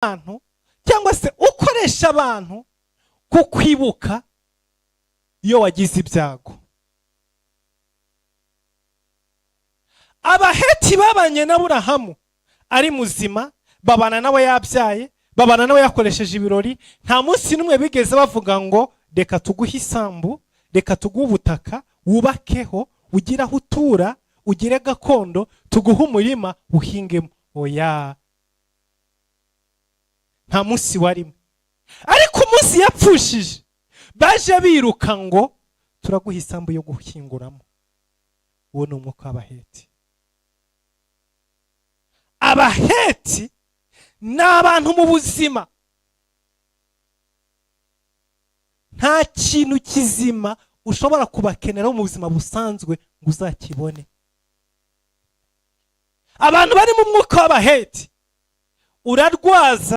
Abantu cyangwa se ukoresha abantu kukwibuka iyo wagize ibyago. Abaheti babanye na Burahamu ari muzima, babana nawe yabyaye, babana nawe yakoresheje ibirori. Nta munsi n'umwe bigeze bavuga ngo: "Reka tuguhe isambu, reka tuguhe ubutaka wubakeho, ugire aho utura, ugire gakondo, tuguhe umurima uhingemo." Oya, nta munsi warimo. Ariko umunsi yapfushije, baje biruka ngo: "Turaguha isambu yo gushyinguramo." Uwo ni umwuka w'Abaheti. Abaheti ni abantu mu buzima nta kintu kizima ushobora kubakeneraho mu buzima busanzwe ngo uzakibone. Abantu bari mu mwuka w'Abaheti, urarwaza.